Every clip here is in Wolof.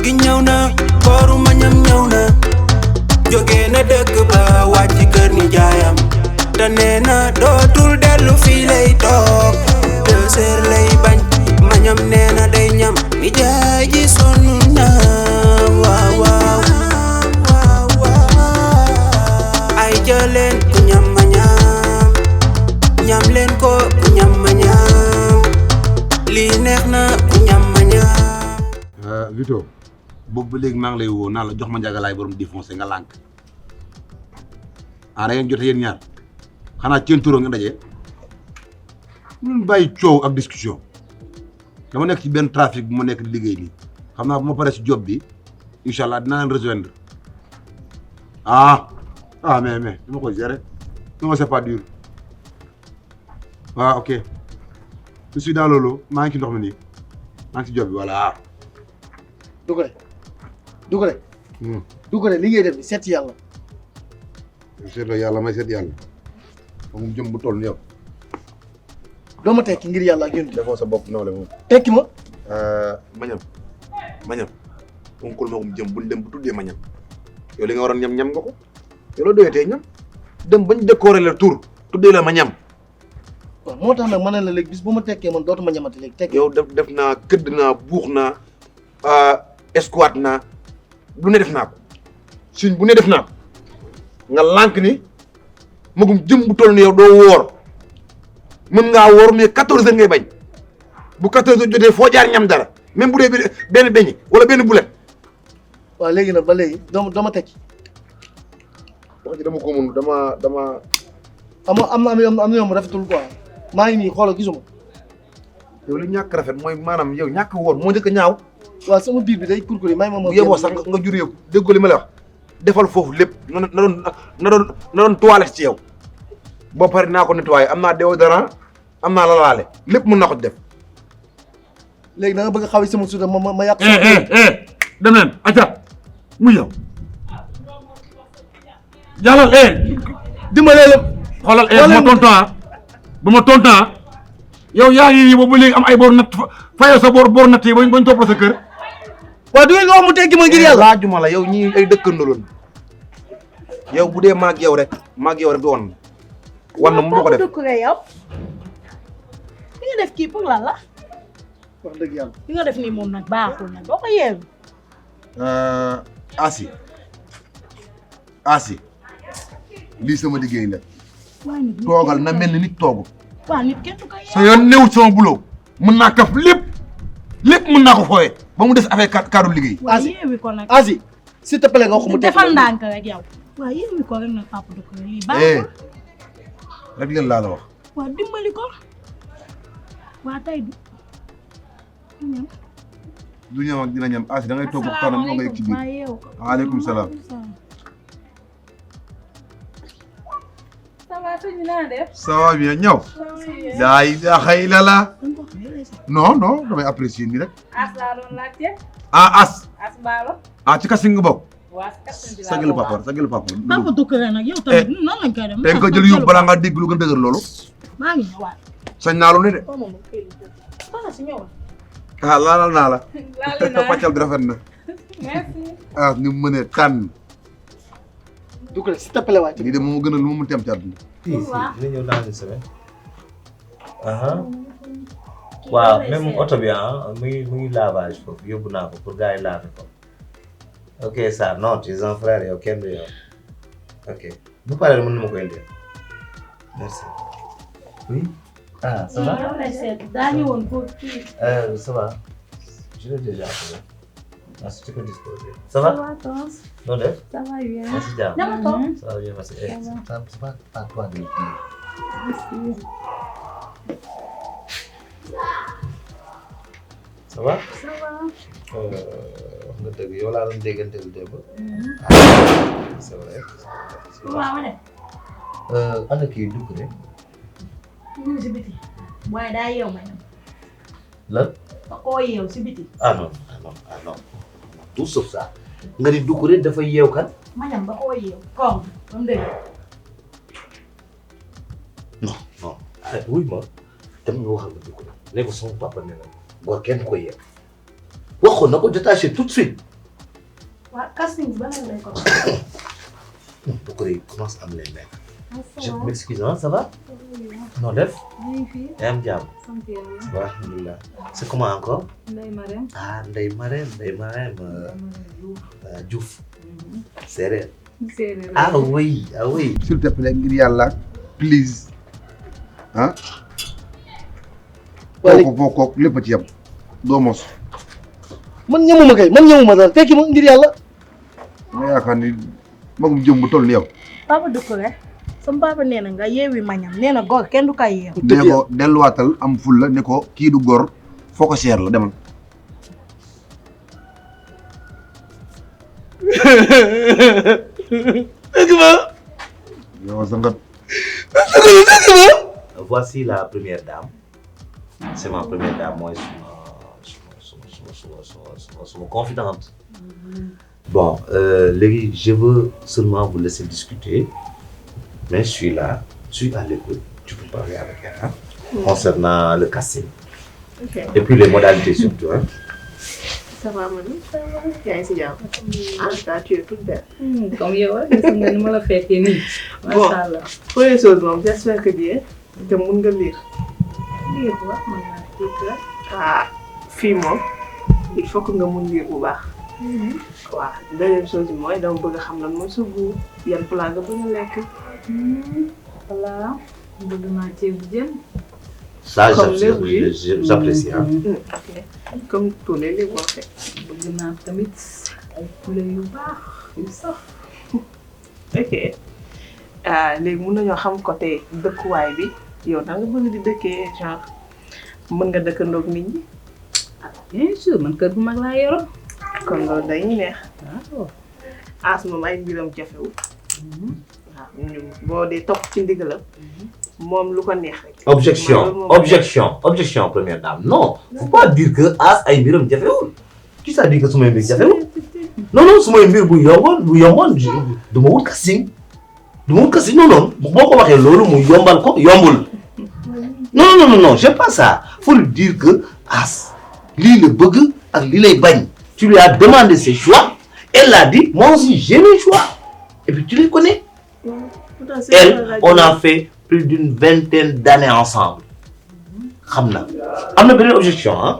gi ñëw na kooru mañam ñëw na jóge na dëkk ba wàcc kër ni jaayam te nee na dootul dellu fii lay toog 2 heures lay bañ mañam nee na day ñam ni jaay ji sonn na waaw waaw ay jëleen ku ñam ma ñam leen ko ku ñam ma ñam lii neex na ku ñam ma ñam. Vito boobu ba léegi maa ngi lay woo naa la jox ma njagalaay borom défoncé nga lànk da ngeen jotee yéen ñaar xanaa ceen turoo nga daje ñun bàyyi coow ak discussion dama nekk ci benn trafic bu ma nekk di liggéey nii xam naa bu ma paree si job bi incha allah dinaa leen rejoindre mais dama koy gérer non c'est pas dur ok je suis dans loolu maa ngi ci ndox mi nii maa ngi ci job bi voilà. Doucouré li ngay def ni seet yàlla. seetloo yàlla may seet yàlla moom jëm bu toll ni yow. doo ma tekki ngir yàlla ak yéen. defoo sa bopp nawle moom. tekki ma. mañam onkul ma jëm buñ dem bu tuddee mañam yow li nga waroon ñam nga ko yow la doyatee ñam dem bañ décorer la tur tuddee la ma ñam. waaw moo tax nag ma ne la léegi bis bu ma tekkee man dootuma ñamati léegi tekki. yow def naa këdd naa buux naa escouade naa lu ne def naa ko suñ bu ne def naa ko nga lànk ni magum jëm bu toll ni yow doo woor mën ngaa woor mais 14 heures ngay bañ bu 14 heures jotee foo jaar ñam dara même bu dee benn beñi wala benn bulet. waaw léegi nag ba léegi doo ma tekki. wax ji dama ko mun dama. am na yow rafetul quoi maa ngi nii xoolal gisuma. yow li ñàkk rafet mooy maanaam yow ñàkk woor moo njëkk a ñaaw. waaw sama biir bi day kurkuri may ma bu yeboo sax nga juree ko déggoo li ma la wax defal foofu lépp na doon toilette ci yow boo pare naa ko nettoyé am naa déodorant am naa lalaale lépp mën naa ko def. léegi da nga bëgg a xaw sama suuda ma yàq. dem leen acca mu yow jàllal dimbalee la. xoolal bu ma tontaan yow yaa ngi boobu léegi am ay boor natt fayal sa boor natt yi bañ topp la sa kër. waaw du ngeen ko wax mu teggi ma ngir yàlla. laajuma la yow ñii ay dëkkandoo lañu yow bu dee maag yow rek du wan na mu ko def. yow li nga def kii pour lan la. wax dëgg yàlla. li nga def nii moom nag baaxul nag doo ko yeewu. Asi lii sama liggéey la toogal na mel ni nit toogu. waaw nit kenn du ko yeewu. sa yoon néew sama buloo mën naa kaf lépp mën naa ko fooyee ba mu des affaire kaddu liggéey. waaw yeewi ko nag. Asi s'il te plaît nga wax mu tekki defal ndànk rek yow. waaw yeewi ko rek nag papa Doucouré lii baaxul. rek leen laa la wax. waaw dimbali ko. waa tey du ñam. du ñam ak dina ñam Asi da ngay toog waxtaan ak nga yegg ci biir. waaleykum salaam. ça va sëñ bi naa def. ça va bien ñëw. daa ilaha illallah. non damay apprécier nii rek. As laa doon laajte. As. As Mballo. ci kasing nga bokk. waa si kasing bi laa sagil papa sagil papa. papa Doucouré nag yow tamit nan lañ koy def. te nga jël yóbbu balaa ngaa dégg lu gën dëgër loolu. maa ngi ñëwaat. sañ naa lu ne de. si ñëwal. laalal naa la. laale naa pàccal bi rafet na. merci. ni mu mënee tànn. Doucouré s'il te plaît waay. lii de moom gën a lu mu mënti am ci àdduna. dina ñëw dans une semaine. waaw même oto bi mu ngi lavage foofu yóbbu naa ko pour gars yi laver ko. ok ça non tu es un frère yow kenn du yow. ok bu paree mën na ma ko indil. merci. oui. ça va. daa ñëwoon pour kii. ça va. je l'ai déjà appelé. si tu peux disposer. ça va. noo def. ça va bien. merci jàmm. dama toog. ça va bien merci. c'est pas à toi de le dire. ça va. ça va. wax nga dëgg yow laa doon dégganteel démb. c'est vrai. waaw ma ne. ana kii Doucouré. ñu ngi si biti. waaye daa yeew ma ñam. lan. da koo yeew si biti. non tout sauf ça. nga ni Doucouré dafa yeew kan. ma ñam da koo yeew. koom ba mu dëgg. non wuy ma dem nga waxal nga Doucouré ne ko sama papa ne la góor kenn ko yeew waxoon na ko détaché tout de suite waa casting ba nga lay ko. bu ko commence am leen nekk. je m'excuse ça va. non def. yaa am jàmm. alhamdulilah. c'est comment encore. Ndeye Marème. ah Ndeye Marème Diouf. séeréer. ah oui. s'il te plaît ngir yàlla please ah. kooku boo kooku lépp a ci yam doo mos. man ñamuma kay man ñamuma daal tekki ma ngir yàlla. ma yaakaar ni magum jëm bu toll ni yow. Papa Doucouré sama papa nee na nga yeewi mañam nee na góor kenn du ko yeew. nee ko delluwaatal am ful la ne ko kii du góor foo ko seer la demal. dëgg ma. yow sa nga. voici la première dame. c'est ma première dame mooy suma confidente. Bon, je veux seulement vous laisser discuter, mais je suis là, je suis à l'écoute, tu peux parler avec elle, hein, concernant le casting. Okay. Et puis les modalités surtout. Hein. Ça va, Manu? Ça va? Bien, c'est bien. Ah, tu es toute belle. Comme yow rek gis nga ni ma la fekkee nii. Bon, première chose, j'espère que bien, te mën nga lire. Lire bu baax mën naa lire. Ah, fii moom, il faut que nga mën lire bu baax. waaw deuxième chose bi mooy dama bëgg a xam lan mooy sa goût yan plat nga bëgg a lekk. Voilà bëgg naa ceebu jën. Ça j'apprécie. Ok comme tous les livres en fait. bëgg naa tamit ay poulet yu baax yu sax. ok léegi mën nañoo xam côté dëkkuwaay bi yow da nga bëgg di dëkkee genre mën nga dëkkandoog nit ñi. bien sûr man kër bu mag laa yoroon. kon loolu dañuy neex. waaw. As moom ay mbiram jafewul. waaw boo dee topp ci ndigalam. moom lu ko neex rek. Objection première dame non faut pas dire que As ay mbiram jafewul. qui ça dit que sumay mbir jafewul. non sumay mbir bu yomboon du ma wut casting non boo ko waxee loolu mu yombal ko yombul. non j'aime pas ça faut lui dire que As lii la bëgg ak lii lay bañ. Tu lui as demandé ses choix, elle a dit, moi aussi j'ai mes choix. Et puis tu les connais. Elle, on a fait plus d'une vingtaine d'années ensemble. Ramna. Elle a une objection. Hein?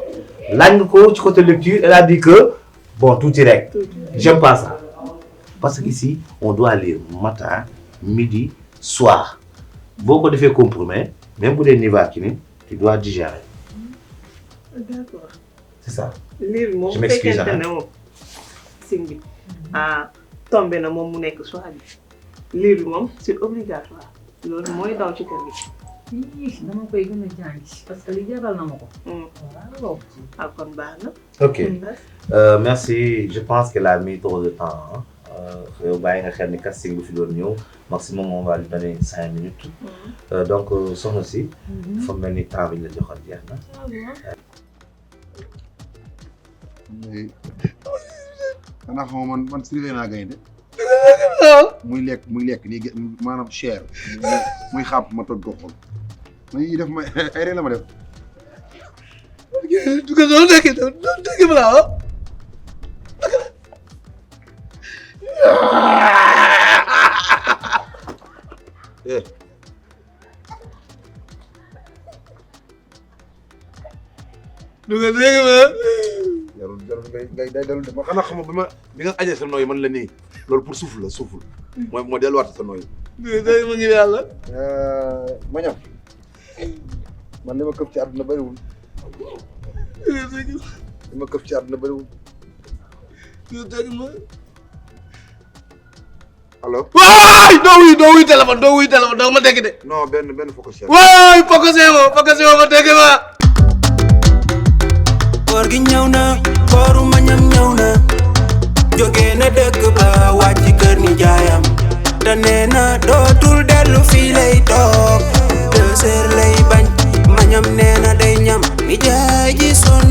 L'angle du côté lecture, elle a dit que, bon, tout direct. J'aime pas ça. Parce qu'ici, on doit lire matin, midi, soir. Beaucoup de faits compromis, même pour les niveaux tu dois digérer. D'accord. C'est ça. Lire moom fekkente ne moom sing bi tombé na moom mu nekk soit bi lire moom c'est obligatoire loolu mooy daw ci kër gi. dama koy gën a jàngi parce que li jaral na ma ko. waaw. kon baax na. Ok merci je pense qu'elle a mis trop de temps yow bàyyi nga xel ni casting bu fi doon ñëw maximum on va lui donner 5 minutes. donc soxna si. dafa mel ni temps bi ñu la joxoon jeex na. xanaa xam man siré naa gaynde muy lekk nii maanaam cher muy xaap ma toj ko xool man yi def ma ay ree la ma def. du ko doon dëkk ma laa du ko dégg ma. jarul ngay dellu de ma xanaa xam nga bi nga ajee sa nooyi man la nii loolu pour souffle mooy delluwaat sa nooyi. dégg ma ngi yàlla. ma ñam man li ma këf ci àdduna bëriwul. li ma këf ci àdduna bëriwul. dégg ma. allo. waay doo wuy téléphone doo ma dégg de. non benn focus. waay focus ma dégg ma. koor gi ñëw na kooru mañam ñëw na jóge na dëkk ba wàcc kër ni jaayam te nee na dootul dellu fii lay toog 2 heures lay bañ mañam nee na day ñam ni jaay ji sonn